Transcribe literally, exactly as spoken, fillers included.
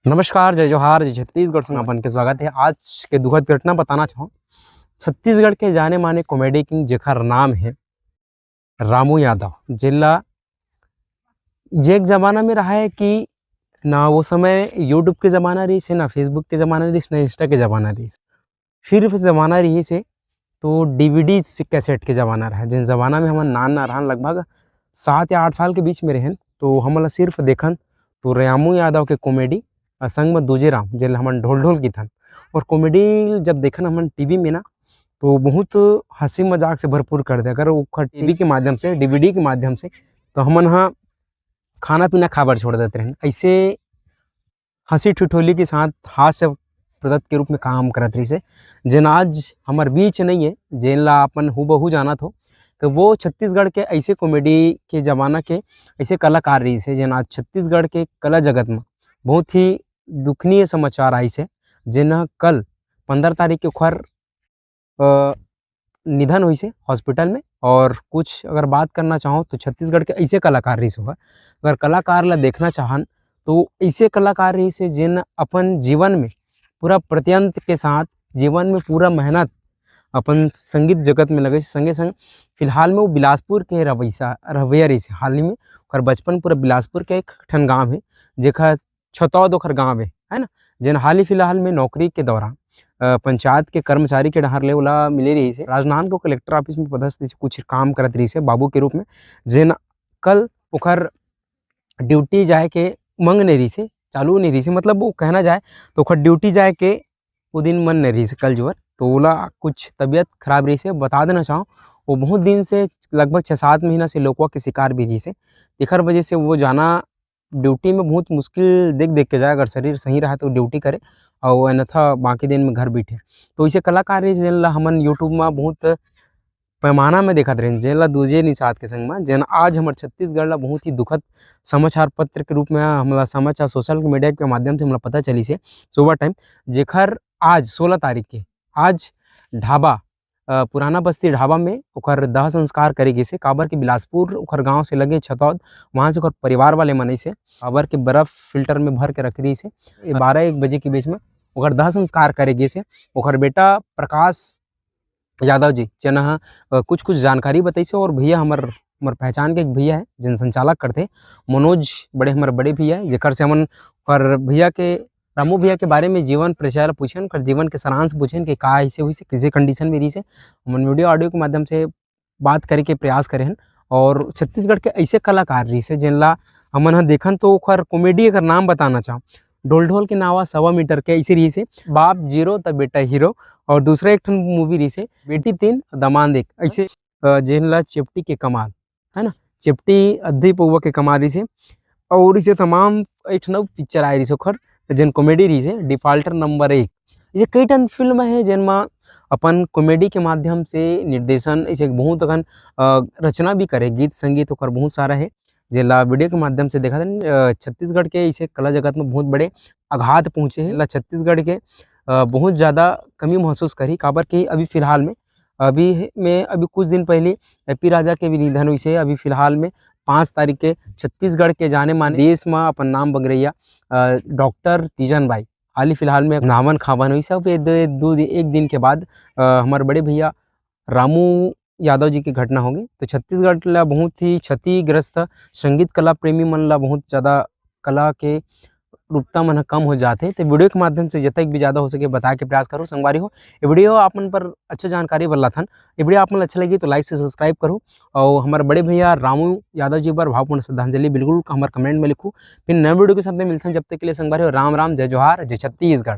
नमस्कार, जय जोहार, जय छत्तीसगढ़ संग अपन के स्वागत है। आज के दुखद घटना बताना चाहूँ। छत्तीसगढ़ के जाने माने कॉमेडी किंग जेकर नाम है रामू यादव, जेला जे एक जमाना में रहा है कि ना वो समय YouTube के जमाना रहिस है, ना Facebook के जमाना रहिस, ना Insta के जमाना रहिस। सिर्फ जमाना रहिस है तो डीवीडी से कैसेट के जमाना रहा, जिन जमाना में हमन नान ना रहन, लगभग सात या आठ साल के बीच में रहन, तो हमन ला सिर्फ देखन तो रामू यादव के कॉमेडी और संग में दूजे राम, जेला हमन ढोल ढोल किथन। और कॉमेडी जब देखन हमन टीवी में ना, तो बहुत हंसी मजाक से भरपूर कर दे। अगर ओखर टीवी के माध्यम से, डीवीडी के माध्यम से, तो हमन ह खाना पीना खाबर छोड़ देते रहन। ऐसे हंसी ठिठोली के साथ हास्य प्रदत्त के रूप में काम करत रहिस हे, जेन आज हमर बीच नहीं है, जेन ला अपन हूबहू जानत हो कि वो छत्तीसगढ़ के ऐसे कॉमेडी के जमाना के ऐसे कलाकार रहिस हे, जेन आज छत्तीसगढ़ के कला जगत में बहुत ही दुखनीय समाचार आइस हे, जेन ह कल पंद्रह तारीख के ओखर अ, निधन होइस हे हॉस्पिटल में। और कुछ अगर बात करना चाहो तो छत्तीसगढ़ के ऐसे कलाकार रहिस होगा, अगर कलाकार ला देखना चाहन तो ऐसे कलाकार रहिस हे, जेन अपन जीवन में पूरा प्रत्यंत के साथ, जीवन में पूरा मेहनत, अपन संगीत जगत में लगे, संगे संग फिलहाल में वो बिलासपुर के रवैसा रहवैया रहिस हे। हाल ही में ओकर बचपन पूरा बिलासपुर के एक ठन गांव है, जेकर छतौद ओकर गांव है, है ना, जेन हाल ही फिलहाल में नौकरी के दौरान अ, पंचायत के कर्मचारी के डहार ले ओला मिले रहिस हे। राजनांदगांव कलेक्टर ऑफिस में पदस्थ रहिस हे, कुछ काम करत रहिस हे बाबू के रूप में, जेन कल ओकर ड्यूटी जाए के मंग नहीं रहिस हे, चालू नहीं रहिस हे, मतलब वो कहना जाए तो ओकर ड्यूटी जाए के वो दिन मन नहीं रहिस हे कल जुवर, तो ओला कुछ तबीयत खराब रहिस हे। बता देना चाहूँ, वो बहुत दिन से, लगभग छः सात महीना से लोकवा के शिकार भी रहिस हे, एकर वजह से वो जाना ड्यूटी में बहुत मुश्किल देख देख के जाए, अगर शरीर सही रहा तो ड्यूटी करे, और अन्यथा बाकी दिन में घर बैठे। तो इसे कलाकार रहिस, जेन ला हमन YouTube में बहुत पैमाना में देखत रहेन, जेन ला दूजे निषाद के संग में, जेन आज हमर छत्तीसगढ़ ला बहुत ही दुखद समाचार पत्र के रूप में हमला समाचार सोशल मीडिया के माध्यम से हमला पता चलिस हे सुबह टाइम, जेकर आज सोलह तारीख के आज ढाबा, अ, पुराना बस्ती ढाबा में ओकर दाह संस्कार करे गिस हे, काबर कि बिलासपुर ओकर गांव से लगे छतौद, वहां से ओकर परिवार वाले मन अइस हे, काबर कि बर्फ फिल्टर में भर के रख दिस हे। ये बारह एक बजे के बीच में ओकर दाह संस्कार करे गिस हे। ओकर बेटा प्रकाश यादव जी, जेन ह, अ, कुछ-कुछ जानकारी बताइस हे, और भैया हमर, हमर पहचान के एक भैया हे, जेन संचालक करथे, मनोज, बड़े हमर बड़े भैया हे, जेकर से हमन ओकर भैया के, रामू भैया के बारे में जीवन परिचय ल पूछेन, ओकर जीवन के सारांश पूछेन कि का अइसे होइस हे, कइसे कंडीशन में रहिस हे। हमन वीडियो ऑडियो के माध्यम से बात करे के प्रयास करे हन, और छत्तीसगढ़ के अइसे कलाकार रहिस हे, जेन ला हमन ह देखन तो ओकर कॉमेडी अगर नाम बताना चाहूँ, ढोल ढोल के नावा सवा मीटर के अइसे रहिस हे, बाप जीरो त बेटा हीरो, और दूसरा एक ठन मूवी रहिस हे बेटी तीन दमांद एक, अइसे, अ, जेन ला चेपटी के कमाल, है ना, चेपटी अद्धी पौवा के कमाल रहिस हे, और इसे तमाम एक ठन अउ पिक्चर आए रहिस ओखर, जेन कॉमेडी रहिस हे डिफाल्टर नंबर एक। ये कई ठन फिल्म हे जेन म अपन कॉमेडी के माध्यम से निर्देशन, इसे बहुत अकन, अ, रचना भी करे, गीत संगीत ओकर बहुत सारा हे, जेला वीडियो के माध्यम से देखत हन। अ, छत्तीसगढ़ के इसे कला जगत में बहुत बड़े आघात पहुँचे हे। ला छत्तीसगढ़ के, अ, बहुत ज़्यादा कमी महसूस करही, काबर कि अभी फिलहाल में, अभी में, अभी कुछ दिन पहले एपी राजा के भी निधन होइस हे। अभी फिलहाल में पाँच तारीख के छत्तीसगढ़ के जाने माने, देश में अपन नाम बगरैया, अ, डॉक्टर तीजन बाई हाल ही फिलहाल में नावन खावन होइस हे। अब ये दो, दो दिन, एक दिन के बाद, अ, हमर बड़े भैया रामू यादव जी के घटना होगे, तो छत्तीसगढ़ ला बहुत ही क्षतिग्रस्त, संगीत कला प्रेमी मन ला बहुत ज़्यादा कला के रूपता मन ह कम हो जाथे। तो वीडियो के माध्यम से जतक भी ज़्यादा हो सके बताए के प्रयास करो संगवारी हो। ये वीडियो आप मन पर अच्छा जानकारी बर लाथन, ये वीडियो आप मन ला अच्छा लगी तो like से subscribe करो, और हमर बड़े भैया रामू यादव जी बर भावपूर्ण श्रद्धांजलि बिल्कुल हमर comment में लिखू। फिर नए वीडियो के साथ में मिलथन, जब तक के लिए संगवारी हो राम राम, जय जोहार, जय छत्तीसगढ़।